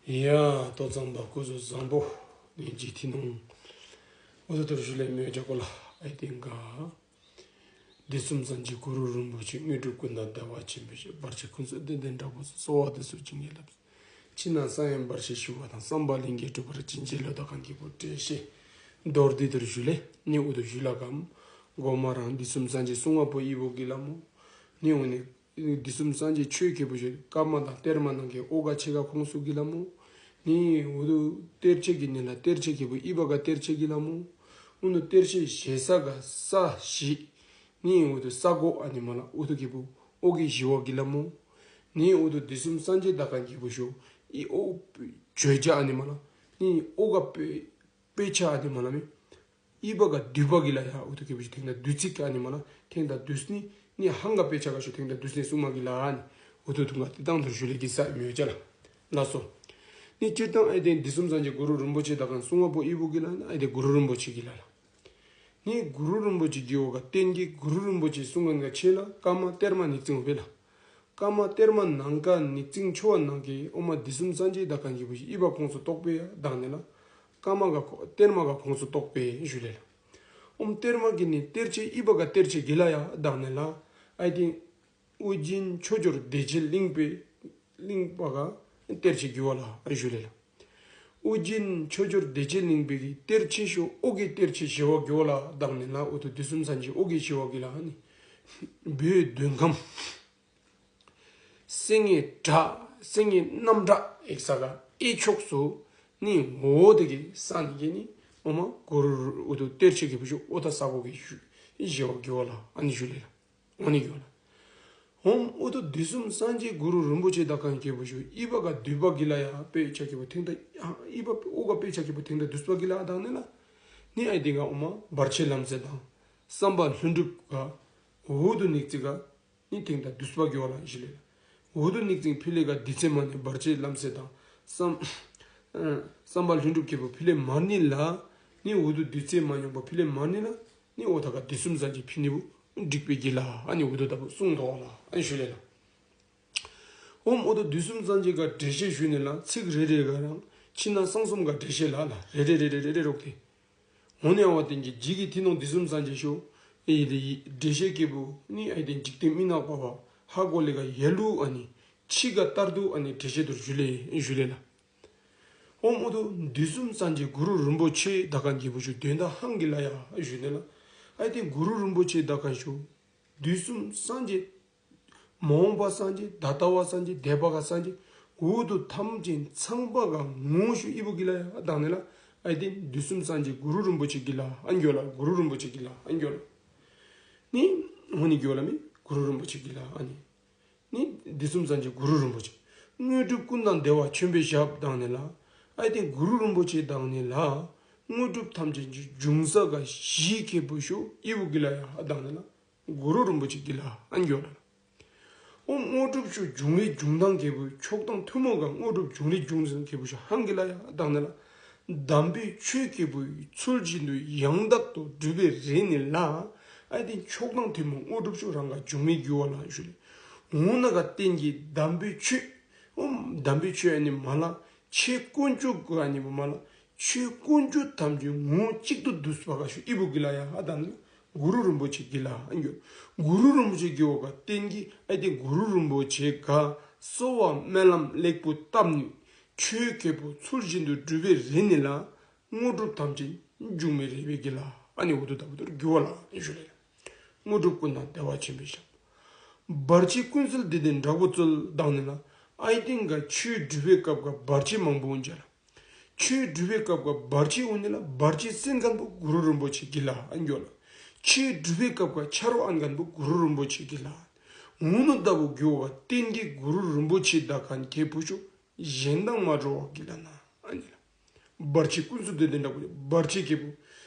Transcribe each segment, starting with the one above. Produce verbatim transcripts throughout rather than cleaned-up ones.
ཡ་ཏོ་ཚང་པ་སྐུ་གཟུགས་བཟང་པོ། ནི་ཇི་ཐི་ནོང་། འོ་ད་ཐུར་ཞུ་ལེ་མེ་ཇ་ཀོ་ལ་ཨའི་ཏེན་ག། དུས་གསུམ་སངས་རྒྱས་གུ་རུ་རིན་པོ་ཆེ། དངོས་གྲུབ་ཀུན་བདག་བདེ་བ་ཆེན་པོའི་ཞབས། བར་ཆད་ཀུན་སོལ་བདེ་ལྡན་དྲག་པོ་སོགས། གསོལ་བ་འདེབས་སོ་བྱིན་གྱིས་བརླབ། ཕྱི་ནང་གསང་བའི་བར་ཆད་ཞི་བ་དང་། བསམ་པ་ལྷུན་གྱིས་གྲུབ་པར་བྱིན་གྱིས་རློབས། དག་ཁན་གི་བུ་ཏྲེ་ཤེ། མདོར་བསྡུས་ཐུར་ཞུ་ལེ། ནི་འོ་ད་ཞུ་ལ་གམ། གོ་མ་རང་དུས་གསུམ་སངས་རྒྱས་སྲུང་མ་པོ་ཨི་བོ་གི་ལ་མོ། ནི་འོ་ནི། དུས་གསུམ་སངས་རྒྱས་ཆོས་ཁེ་པོ་ཞུ་ཀརྨ་དང་གཏེར་མ་ནང་གི་ཨོ་ག་ཆེ་ག་ཁོང་སུ་གི་ལ་མོ། ནི་འོ་དུ་གཏེར་ཆེ་གི་ནི་ལ་གཏེར་ཆེ་ཁེ་པོ་ཨི་བ་ག་གཏེར་ཆེ་གི་ལ་མོ། འོ་ནུ་གཏེར་ཆེ་ཞེ་ས་ག་ས་ཞི། ནི་འོ་དུ་ས་གོ་ཨ་ནི་མ་ལ་འོ་དུ་ཁེ་པོ་ཨོ་གི་ཞི་བ་གི་ལ་མོ། ནི་འོ་དུ་དུས་གསུམ་སངས་རྒྱས་དག་ཁན་ཁེ་པོ་ཞུ་ཨི་ཨོ་བརྗོད་བྱ་ཨ་ནི་མ་ལ་ནི་ཨོ་ག་དཔེ་དཔེ་ཆ་ཨ་ནི་མ་ལ་མི། ཨི་བ་ག་བསྡུས་པ་གི་ལ་ཡ་འོ་དུ་ཁེ་པོ་ཞུ་ཐེང་ད་བསྡུས་ཚིག་ག་ནི་མ་ལ་ཐེང་ད་བསྡུས་ནི་ནི་ཧང་ག་དཔེ་ཆ་ག་ཞུ་ཐེང་ད་བསྡུས་ནི་སྲུང་མ་གི་ལ་ནི་འོ་དུ་ཐུང་ག་ཏི་ཏང་ཐུར་ཞུ་ལེ་གི་ས་མི་ཡོད་ཅ་ལ། ལ་སོ། ནི་སྤྱིར་བཏང་ཨའི་ཏེན་དུས་གསུམ་སངས་རྒྱས་གུ་རུ་རིན་པོ་ཆེ་དག་ཁན་སྲུང་མ་པོ་ཨི་བོ་གི་ལ་ནི་ཨའི་ཏེན་གུ་རུ་རིན་པོ་ཆེ་གི་ལ་ལ། ནི་གུ་རུ་རིན་པོ་ཆེ་གི་འོ་ག་བརྟེན་གི་གུ་རུ་རིན་པོ་ཆེ་སྲུང་ཁན་ག་ཆེ་ལ་ཀརྨ་གཏེར་མ་ཉིག་ཙིང་འོ་བེ་ལ། ཀརྨ་གཏེར་མ་ནང་ག་ཉིག་ཙིང་ཆོ་བ་ནང་གི་ཨོ་མ་དུས་གསུམ་སངས་རྒྱས་དག་ཁན་ཁེ་པོ་ཞུ་ཨི་བ་ཁོང་སུ་གཏོགས་པེ་ཡ་དག་ནི་ལ། ཀརྨ་ག་ཁོ་གཏེར་མ་ག་ཁོང་སུ་གཏོགས་པེ་ཞུ་ལེ་ལ། ཨོམ་གཏེར་མ་གི་ནི་གཏེར་ཆེ་ཨི་བ་ག་གཏེར་ཆེ་གི་ལ་ཡ་དག་ནི་ལ། ཨའི་ཏེན་ཨོ་རྒྱན་ཆོས་འབྱོར་བདེ་ཆེན་གླིང་པའི་གླིང་པ་ག་གཏེར་ཆེ་གི་བ་ལ་ཞུ་ལེ་ལ། ཨོ་རྒྱན་ཆོས་འབྱོར་བདེ་ཆེན་གླིང་པའི་གི་གཏེར་ཆེ་ཤོས་ཨོ་གི་གཏེར་ཆེ་ཞི་བ་གི་བ་ལ་དག་ནི་ལ། འོ་དུ་དུས་གསུམ་སངས་རྒྱས་ཨོ་གི་ཞི་བ་གི་ལ་ནི། བོད་མདོ་ཁམས། སེང་གེ་བྲག་སེང་གེ་གནམ་བྲག་ཨེག་ས་ག་ཨེ་ཕྱོགས་སུ་ནི་འོ་དེ་གི་ས་ནི་གི་ནི་ཨོ་མ་གུ་རུ་འོ་དུ་གཏེར་ཆེ་ཁེ་པོ་ཞུ་ཨོ་ད་ས་གོ་གི་ཞུ་ཞི་བ་གི་བ་ལ་ཨ་ནི་ཞུ་ལེ་ལ། ཨ་ནི་གི་བ་ལ། ཧོམ་འོ་དུ་དུས་གསུམ་སངས་རྒྱས་གུ་རུ་རིན་པོ་ཆེ་དག་ཁན་ཁེ་པོ་ཞུ་ཨི་བ་ག་བསྡུས་པ་གི་ལ་ཡ་དཔེ་ཆ་ཁེ་པོ་ཐེང་ད་ཨི་བ་ཨོ་ག་དཔེ་ཆ་ཁེ་པོ་ཐེང་ད་བསྡུས་པ་གི་ལ་དག་ནི་ལ། ནི་ཨའི་ཏེན་ག་ཨོ་མ་བར་ཆད་ལམ་སེལ་དང་བསམ་པ་ལྷུན་གྲུབ་ག་འོ་དུ་ཉིག་ཙིང་ག་ནི་ཐེང་ད་བསྡུས་པ་གི་བ་ལ་ཞུ་ལེ་ལ། འོ་དུ་ཉིག་ཙིང་ཕི་ལེ་ག་བསྡུས་ཚེ་མ་ནི་བར་ཆད་ལམ་སེལ་དང་བསམ་ཨ་བསམ་པ་ལྷུན་གྲུབ་ཁེ་པོ་ཕི་ལེ་མ་ནི་ལ། ནི་འོ་དུ་བསྡུས་ཚེ་མ་ཡོང་པ་ཕི་ལེ་མ་ནི་ལ། ནི་འོ་ད་ག་དུས་གསུམ་སངས་རྒྱས་ཕི་ནི་བུ་འགྲིག་པེ་གི་ལ་ཨ་ནི་འོ་དུ་ད་བུ་གསུང་དོ་ལ་ཨ་ནི་ཞུ་ལེ་ལ། ཧོམ་འོ་དུ་དུས་གསུམ་སངས་རྒྱས་ག་འགྲེལ་བཤད་ཞུ་ནི་ལ་ཚིག་རེ་རེ་ག་རང་ཕྱི་ནང་གསང་གསུམ་ག་འགྲེལ་བཤད་ལ་ལ་རེ་རེ་རེ་རེ་རོག་ཏེ། འོ་ནི་ཨ་བ་ཏེན་གི་ཇི་གི་ཐི་ནོང་དུས་གསུམ་སངས་རྒྱས་ཤོ། ཨི་དེ་འགྲེལ་བཤད་ཁེ་པོ་ནི་ཨའི་ཏེན་འཇིག་རྟེན་མི་ནག་པ་བ་ཧ་གོ་ལེ་ག་ཡ་ལུ་ཨ་ནི་ཕྱི་ག་ལྟར་དུ་ཨ་ནི་འགྲེལ་བཤད་དུ་ཞུ་ལེ་ཞུ་ལེ་ལ། ཧོམ་འོ་དུ་དུས་གསུམ་སངས་རྒྱས་གུ་རུ་རིན་པོ་ཆེ་དག་ཁན་ཁེ་པོ་ཞུ་དོན་དག་ཧང་གི་ལ་ཡ་ཞུ་ནི་ལ། ཨའི་ཏེན་གུ་རུ་རིན་པོ་ཆེ་དག་ཁན་ཤོ། དུས་གསུམ་སངས་རྒྱས། མ་འོངས་པ་སངས་རྒྱས། ད་ལྟ་བ་སངས་རྒྱས། འདས་པ་ག་སངས་རྒྱས། འོ་དུ་ཐམས་ཅད་ཚང་པ་ག་ངོ་བོ་ཞུ་ཨི་བོ་གི་ལ་ཡ་དག་ནི་ལ། ཨའི་ཏེན་དུས་གསུམ་སངས་རྒྱས་གུ་རུ་རིན་པོ་ཆེ་གི་ལ་ཨ་ནི་གི་བ་ལ། གུ་རུ་རིན་པོ་ཆེ་གི་ལ་ཨ་ནི་གི་བ་ལ། ནི་འོ་ནི་གི་བ་ལ་མི་གུ་རུ་རིན་པོ་ཆེ་གི་ལ་ཨ་ནི། ནི་དུས་གསུམ་སངས་རྒྱས་གུ་རུ་རིན་པོ་ཆེ། དངོས་གྲུབ་ཀུན་དང་བདེ་བ་ཆེན་པོའི་ཞབས་དག་ནི་ལ། ཨའི་ཏེན་གུ་རུ་རིན་པོ་ཆེ་དག་ནི་ལ། དངོས་གྲུབ་ཐམས་ཅད་འབྱུང་ས་ག་ཞི་ཁེ་པོ་ཤོ་ཨི་བོ་གི་ལ་ཡ་དག་ནི་ལ། གུ་རུ་རིན་པོ་ཆེ་གི་ལ་ཨ་ནི་གི་བ་ལ། ཨོ་དངོས་གྲུབ་ཤོ་འབྱུང་བའི་འབྱུང་ཐངས་ཁེ་པོ་མཆོག་དང་ཐུན་མོང་ག་དངོས་གྲུབ་འབྱུང་བའི་འབྱུང་ཐངས་ཁེ་པོ་ཤོ་ཧང་གི་ལ་ཡ་དག་ནི་ལ། དམ་པའི་ཆོས་ཁེ་པོ་ཚུལ་བཞིན་དུ་ཡང་དག་ཏུ་སྒྲུབ་པའི་རེ་ནི་ལ། ཨའི་ཏེན་མཆོག་དང་ཐུན་མོང་དངོས་གྲུབ་ཤོ་རང་ག་འབྱུང་མི་གི་བ་ལ་ཞུ་ལེ། འོ་ན་ག་བརྟེན་གྱི་དམ་པའི་ཆོས། ཨོ་དམ་པའི་ཆོས་ཨ་ནི་མ་ལ། ཆོས་དཀོན་མཆོག་ག་ཨ་ནི་མ་ལ། ཆོས་དཀོན་མཆོག་ཐམས་ཅད་ངོ་བོ་གཅིག་ཏུ་བསྡུས་པ་ག་ཤོ་ཨི་བོ་གི་ལ་ཡ་ཨ་དག་ནི་གུ་རུ་རིན་པོ་ཆེ་གི་ལ་ཨ་ནི་གི་བ་ལ། གུ་རུ་རིན་པོ་ཆེ་གི་འོ་ག་བརྟེན་གྱི་ཨའི་ཏེན་གུ་རུ་རིན་པོ་ཆེ་ག་གསོལ་བ་སྨོན་ལམ་ལེགས་པོ་བཏབ་ནི་ཆོས་ཁེ་པོ་ཚུལ་བཞིན་དུ་སྒྲུབ་པའི་རེ་ནི་ལ། དངོས་གྲུབ་ཐམས་ཅད་འབྱུང་མི་རེ་བའི་གི་ལ་ཨ་ནི་འོ་དུ་ད་བུ་དུར་གི་བ་ལ་ཨ་ནི་ཞུ་ལེ་ལ། དངོས་གྲུབ་ཀུན་དང་བདེ་བ་ཆེན་པོའི་ཞབས། བར་ཆད་ཀུན་སེལ་བདེ་ལྡན་དྲག་པོ་སྩོལ་དག་ནི་ལ། ཨའི་ཏེན་ག་ཆོས་སྒྲུབ་པའི་སྐབས་ག་བར་ཆད་མང་པོ་འོང་ཅ་ལ། ཆོས་སྒྲུབ་པའི་སྐབས་ག་བར་ཆད་འོང་ནི་ལ་བར་ཆད་སེལ་ཁན་པོ་གུ་རུ་རིན་པོ་ཆེ་གི་ལ་ཨ་ནི་གི་བ་ལ། ཆོས་སྒྲུབ་པའི་སྐབས་ག་ཆ་རོགས་ཨན་ཁན་པོ་གུ་རུ་རིན་པོ་ཆེ་གི་ལ། འོ་ནུ་ད་བུ་གི་འོ་ག་བརྟེན་གྱི་གུ་རུ་རིན་པོ་ཆེ་དག་ཁན་ཁེ་པོ་ཤོ་གཞན་དང་མ་འདྲ་བ་གི་ལ་ན་ཨ་ནི་ལ། བར་ཆད་ཀུན་སེལ་བདེ་ལྡན་དྲག་པོ་བར་ཆད་ཁེ་པོ།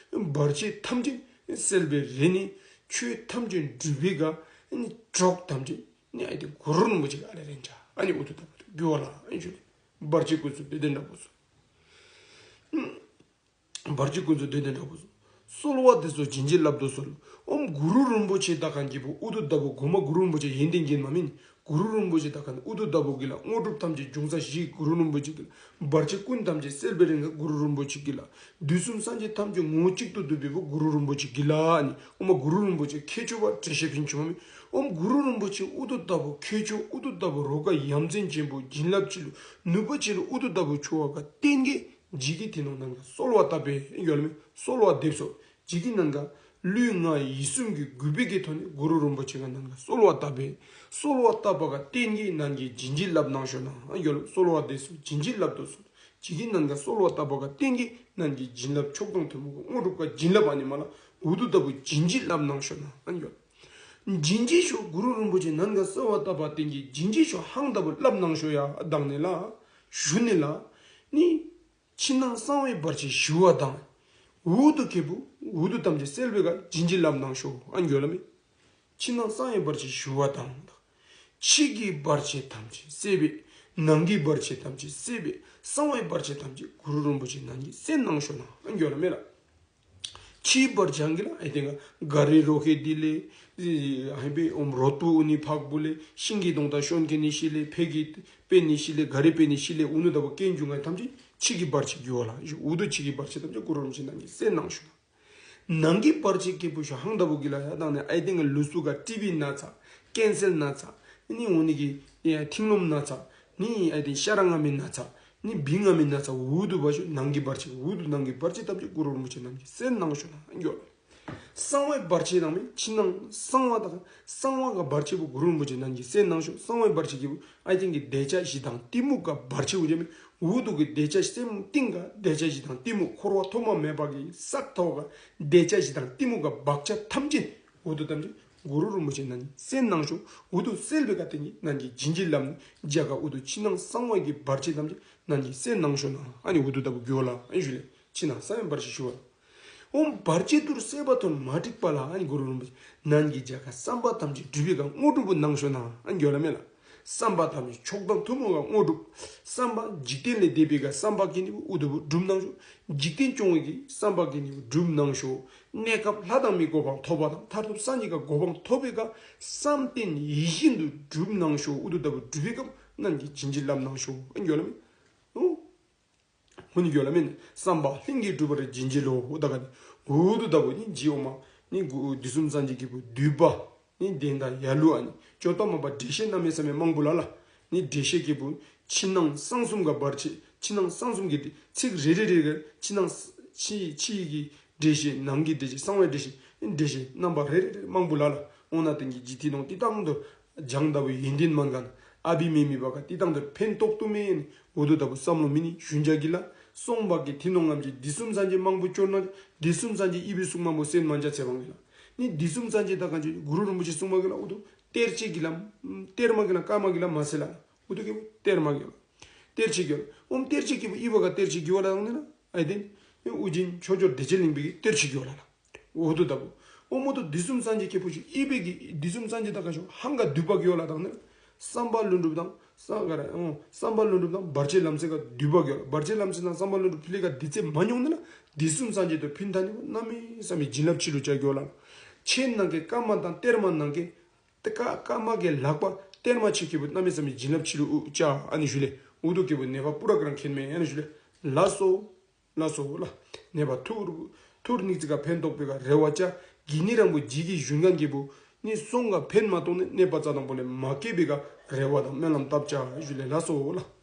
བར་ཆད་ཐམས་ཅད་སེལ་བའི་རེ་ནི། ཆོས་ཐམས་ཅད་སྒྲུབ་པའི་ག་ནི་གྲོགས་ཐམས་ཅད་ནི་ཨའི་ཏེན་གུ་རུ་རིན་པོ་ཆེ་ག་ཨ་རེ་རེན་ཅ་ཨ་ནི་འོ་དུ་ད་བུ་དུར་གི་བ་ལ་ཨ་ནི་ཞུ་ལེ། བར་ཆད་ཀུན་སེལ་བདེ་ལྡན་དྲག་པོ་སོ། བར་ཆད་ཀུན་སེལ་བདེ་ལྡན་དྲག་པོ་སོ། གསོལ་བ་འདེབས་སོ་བྱིན་གྱིས་བརླབ་ཏུ་གསོལ། ཨོམ་གུ་རུ་རིན་པོ་ཆེ་དག་ཁན་ཁེ་པོ་འོ་དུ་ད་བུ་གོ་མ་གུ་རུ་རིན་པོ་ཆེ་ཡོན་ཏན་གྱི་མ་མིན། གུ་རུ་རིན་པོ་ཆེ་དག་ཁན་ཨུ་ཐུ་ད་བུ་གི་ལ། དངོས་གྲུབ་ཐམས་ཅད་འབྱུང་ས་གཞི་གུ་རུ་རིན་པོ་ཆེ་གི་ལ། བར་ཆད་ཀུན་ཐམས་ཅད་སེལ་བའི་རིང་ག་གུ་རུ་རིན་པོ་ཆེ་གི་ལ། དུས་གསུམ་སངས་རྒྱས་ཐམས་ཅད་ངོ་བོ་གཅིག་ཏུ་བསྡུས་པའི་བུ་གུ་རུ་རིན་པོ་ཆེ་གི་ལ་ནི། ཨོ་མ་གུ་རུ་རིན་པོ་ཆེ་ཁྱད་ཆོས་པ་འགྲེལ་བཤད་ཕིན་ཆུ་མ་མི། ཨོ་མ་གུ་རུ་རིན་པོ་ཆེ་ཨུ་ཐུ་ད་བུ་ཁྱད་ཆོས་ཨུ་ཐུ་ད་བུ་རོ་ག་ཡ་མཚན་ཅན་པོ་བྱིན་རླབས་ཆེ་ལུ་ནུས་པ་ཆེ་ལུ་ཨུ་ཐུ་ད་བུ་ཆོ་བ་ག་བརྟེན་གི་ཇི་གི་ཐི་ནོང་ནང་ག་གསོལ་བ་བཏབ་པས་ཡོད་ལ་མི། གསོལ་བ་འདེབས་སོ། ཇི་གི་ནང་ག་ལུས་ངག་ཡིད་གསུམ་གྱི་གུས་པའི་གི་ཐོག་ནས་གུ་རུ་རིན་པོ་ཆེ་ག་ནང་ག་གསོལ་བ་བཏབ་པས། གསོལ་བ་བཏབ་པ་ག་བརྟེན་གི་ནང་གི་བྱིན་གྱིས་བརླབས་གནང་ཤོ་ན་ཡོད་ལ། གསོལ་བ་འདེབས་སོ། བྱིན་གྱིས་བརླབས་དོ་སོ། ཇི་གི་ནང་ག་གསོལ་བ་བཏབ་པ་ག་བརྟེན་གི་ནང་གི་བྱིན་རླབས་མཆོག་དང་ཐུན་མོང་གི་དངོས་གྲུབ་ག་བྱིན་རླབས་ཨ་ནི་མ་ལ་ཨུ་ཐུ་ད་བུ་བྱིན་གྱིས་བརླབས་གནང་ཤོ་ན་ཨ་ནི་ཡོད། བྱིན་གྱིས་ཤོ་གུ་རུ་རིན་པོ་ཆེ་ནང་ག་གསོལ་བ་བཏབ་པ་བརྟེན་གི་བྱིན་གྱིས་ཤོ་ཧང་ད་བུ་བརླབས་གནང་ཤོ་ཡ་དག་ནི་ལ་ཞུ་ནི་ལ་ནི། ཕྱི་ནང་གསང་བའི་བར་ཆད་ཞི་བ་དང་། ཨུ་ཐུ་ཁེ་པུ་ཨུ་ཐུ་ཐམས་ཅད་སེལ་བའི་ག་བྱིན་གྱིས་བརླབས་གནང་ཤོ་ཨ་ནི་ཡོད་ལ་མི། ཕྱི་ནང་གསང་བའི་བར་ཆད་ཞི་བ་དང་། ཕྱི་གི་བར་ཆད་ཐམས་ཅད་སེལ་བའི། ནང་གི་བར་ཆད་ཐམས་ཅད་སེལ་བའི། གསང་བའི་བར་ཆད་ཐམས་ཅད་གུ་རུ་རིན་པོ་ཆེ་ནང་གི་སེལ་གནང་ཤོ་ན་ཨ་ནི་ཡོད་ལ་མི་ལ། ཕྱིའི་བར་ཆད་གི་ལ་ཨའི་ཏེན་ག་ག་རི་རོ་ཁེ་དི་ལེ། ཨའི་པེ་ཨོམ་རོ་ཏུ་ཨུ་ནི་ཕག་བུ་ལེ། ཤིང་གི་དོང་ད་ཤོན་ཁེ་ནི་ཤི་ལེ། ཕེ་གི་པེ་ནི་ཤི་ལེ། ག་རི་པེ་ནི་ཤི་ལེ། ཨུ་ནུ་ད་བུ་རྐྱེན་བྱུང་ང་ཐམས་ཅད་ཕྱི་གི་བར་ཆད་གི་ཝ་ལ་ཨུ་ཐུ་ཕྱི་གི་བར་ཆད་ཐམས་ཅད་གུ་རུ་རིན་པོ་ཆེ་ནང་གི་སེལ་གནང་ཤོ་ན། ནང་གི་བར་ཆད་ཁེ་པུ་ཤོ་ཧང་ད་བུ་གི་ལ་ཡ་དག་ནི་ཨའི་ཏེན་ག་ལུས་སུ་ག་ཊི་བི་ན་ཚ་ཀེན་སར་ན་ཚ་ནི་ཨུ་ནི་གི་ཐིང་ལོམ་ན་ཚ་ནི་ཨའི་ཏེན་ཤ་ར་ང་མི་ན་ཚ་ནི་བི་ང་མི་ན་ཚ་ཨུ་ཐུ་བ་ཤོ་ནང་གི་བར་ཆད་ཨུ་ཐུ་ནང་གི་བར་ཆད་ཐམས་ཅད་གུ་རུ་རིན་པོ་ཆེ་ནང་གི་སེལ་གནང་ཤོ་ན་ཡོད། གསང་བའི་བར་ཆད་དང་མི་ཕྱི་ནང་གསང་བ་དང་གསང་བ་ག་བར་ཆད་པོ་གུ་རུ་རིན་པོ་ཆེ་ནང་གི་སེལ་གནང་ཤོ། གསང་བའི་བར་ཆད་ཀྱི་བུ་ཨའི་ཏེན་གི་འདོད་ཆགས་ཞེ་སྡང་གཏི་མུག་ག་བར་ཆད་བུ་ཇ་མི་ཨུ་ཐུ་གི་འདོད་ཆགས་སེམས་གཏིང་ག་འདོད་ཆགས་ཞེ་སྡང་གཏི་མུག་འཁོར་བ་ཐོག་མ་མེད་པ་གི་སག་ཐོག་ག་འདོད་ཆགས་ཞེ་སྡང་གཏི་མུག་ག་བག་ཆགས་ཐམས་ཅད་ཨུ་ཐུ་ཐམས་ཅད་གུ་རུ་རིན་པོ་ཆེ་ནང་གི་སེལ་གནང་ཤོ། ཨུ་ཐུ་སེལ་བའི་ག་བརྟེན་གི་ནང་གི་བྱིན་གྱིས་བརླབས་ནི་ཇ་ག་ཨུ་ཐུ་ཕྱི་ནང་གསང་བ་གི་བར་ཆད་ཐམས་ཅད་ནང་གི་སེལ་གནང་ཤོ་ན་ཨ་ནི་ཨུ་ཐུ་ད་བུ་གི་ཝ་ལ་ཨ་ནི་ཞུ་ལེ། ཕྱི་ནང་གསང་བའི་བར་ཆད་ཞི་བ། ཨོམ་བར་ཆད་དུར་སེལ་བ་ཐོན་མ་འགྲིག་པ་ལ་ཨ་ནི་གུ་རུ་རིན་པོ་ཆེ་ནང་གི་ཇ་ག་བསམ་པ་ཐམས་ཅད་འགྲུབ་པའི་ག་དངོས་གྲུབ་བུ་གནང་ཤོ་ན་ཨ་ནི་གི་ཝ་ལ་མེ་ལ། བསམ་པ་ཐམས་ཅད་མཆོག་དང་ཐུན་མོང་ག་དངོས་གྲུབ། བསམ་པ་འཇིག་རྟེན་ལས་འདས་པའི་ག་བསམ་པ་གི་ནི་བུ་ཨུ་ཐུ་བུ་འགྲུབ་གནང་ཤོ། འཇིག་རྟེན་སྐྱོང་བའི་གི་བསམ་པ་གི་ནི་བུ་འགྲུབ་གནང་ཤོ། གནས་སྐབས་ལྷ་དང་མིའི་གོ་འཕང་ཐོབ་པ་དང་མཐར་ཐུག་སངས་རྒྱས་ག་གོ་འཕང་ཐོབ་པའི་ག་བསམ་གཏན་ཡིད་བཞིན་དུ་འགྲུབ་གནང་ཤོ། ཨུ་ཐུ་ད་བུ་འགྲུབ་པའི་ག་ནང་གི་བྱིན་གྱིས་བརླབས་གནང་ཤོ་ཨ་ནི་གི་ཝ་ལ་མེ། ཨོ། ཧུ་ནི་གི་ཝ་ལ་མེ་ནི་བསམ་པ་ལྷུན་གྱིས་གྲུབ་པར་བྱིན་གྱིས་རློབས་ཨུ་ད་ག་ནི་ཨུ་ཐུ་ད་བུ་ནི་ཇི་ཨོ་མ་ནི་གུ་དུས་གསུམ་སངས་རྒྱས་ཀྱི་བུ་འདུས་པ་ནི་གདན་དང་ཡ་ལུ་ཨ་ནི་ཅོ་ཏ་མ་པ་འགྲེལ་བཤད་གནམ་མེད་ས་མེད་མང་པོ་ལ་ལ་ནི་འགྲེལ་བཤད་ཀྱི་བུ་ཕྱི་ནང་གསང་གསུམ་ག་བར་ཆད་ཕྱི་ནང་གསང་གསུམ་གྱི་ཚིག་རེ་རེ་རེ་ག་ཕྱི་ནང་ཕྱི་ཕྱི་ཡི་གི་འགྲེལ་བཤད་ནང་གི་འགྲེལ་བཤད་གསང་བའི་འགྲེལ་བཤད་འགྲེལ་བཤད་རྣམ་པ་རེ་རེ་རེ་མང་པོ་ལ་ལ་ཨོ་ན་ཏེན་གི་ཇི་ཐི་ནོང་ཏི་ཏང་དུ་བྱང་ད་བུའི་ཡོན་ཏན་མན་ག་ན་ཨ་བི་མེ་མི་བ་ག་ཏི་ཏང་དུ་ཕན་ཐོགས་ཏུ་མེ་ཨིན་ཨུ་ཐུ་ད་བུ་བསམ་བློ་མི་ནི་ཞུན་ཇ་གི་ལ་སོང་བ་གི་ཐི་ནོང་ངམ་ཅི་དུས་གསུམ་སངས་རྒྱས་མང་པོ་སྐྱོར་ན་དུས་གསུམ་སངས་རྒྱས་ཨི་བི་སུག་མང་པོ་སེན་མན་ཇ་ཚེ་བང་གི་ལ་ནི་དུས་གསུམ་སངས་རྒྱས་ད་ག་ཅི་གུ་རུ་རིན་པོ་ཆེ་གསུང་བ་གི་ལ་ཨུ་ཐུ་གཏེར་ཆེ་གི་ལ་གཏེར་མ་གི་ལ་ཀ་མ་གི་ལ་མ་སེ་ལ་ཨུ་ཐུ་གི་གཏེར་མ་གི་ལ་གཏེར་ཆེ་གི་ལ་ཨོམ་གཏེར་ཆེ་གི་བུ་ཨི་བ་ག་གཏེར་ཆེ་གི་ཝ་ལ་དང་ནི་ལ་ཨའི་ཏེན་ཨུ་རྒྱན་ཆོས་འབྱོར་བདེ་ཆེན་གླིང་པའི་གི་གཏེར་ཆེ་གི་ཝ་ལ་ལ། ཨུ་ཐུ་ད་བུ། ཨོ་མོ་ཐུ་དུས་གསུམ་སངས་རྒྱས་ཀྱི་བུ་ཤུ་ཨི་བེ་གི་དུས་གསུམ་སངས་རྒྱས་ད་ག་ཤོ་ཧང་ག་འདུས་པ་གི་ཝ་ལ་དང་ནི། བསམ་པ་ལྷུན་གྲུབ་དང་ས་ག་ར་ཨོ་བསམ་པ་ལྷུན་གྲུབ་དང་བར་ཆད་ལམ་སེལ་ག་འདུས་པ་གི་ཝ་ལ། བར་ཆད་ལམ་སེལ་དང་བསམ་པ་ལྷུན་གྲུབ་ཕི་ལེ་ག་འདི་ཚེ་མ་མྱོང་ནི་ལ་དུས་གསུམ་སངས་རྒྱས་དུ་ཕིན་ཐ་ནི་བུ་གནམ་མེད་ས་མེད་བྱིན་རླབས་ཆི་ལུ་བྱ་གི་ཝ་ལ། ཆེན་ནང་གི་ཀ་མ་དང་གཏེར་མ་ནང་གི་ཏེ་ཀ་ཀ་མ་གི་ལག་པ་གཏེར་མ་ཆེ་ཀི་བུ་གནམ་མེད་ས་མེད་བྱིན་རླབས་ཆི་ལུ་བྱ་ཨ་ནི་ཞུ་ལེ། ཨུ་ཐུ་ཀི་བུ་ནེ་བ་པུ་ར་ཀ་རང་མཁྱེན་མེ་ཨ་ནི་ཞུ་ལེ། ལགས་སོ། ལགས་སོ་ལགས། ནེ་བ་ཐུར་ཐུར་ནིག་ཙི་ག་ཕན་ཐོགས་པེ་ག་རེ་བ་ཅ། གི་ནི་རང་བུ་ཇི་གི་ཞུན་གན་གི་བུ་ནི་སོང་ག་ཕན་མ་ཐོགས་ནི་ནེ་བ་ཙ་དང་པོ་ལེ་མ་སྐྱེ་བེ་ག་རེ་བ་དང་སྨོན་ལམ་བཏབ་ཅ་ཞུ་ལེ། ལགས་སོ་ལགས།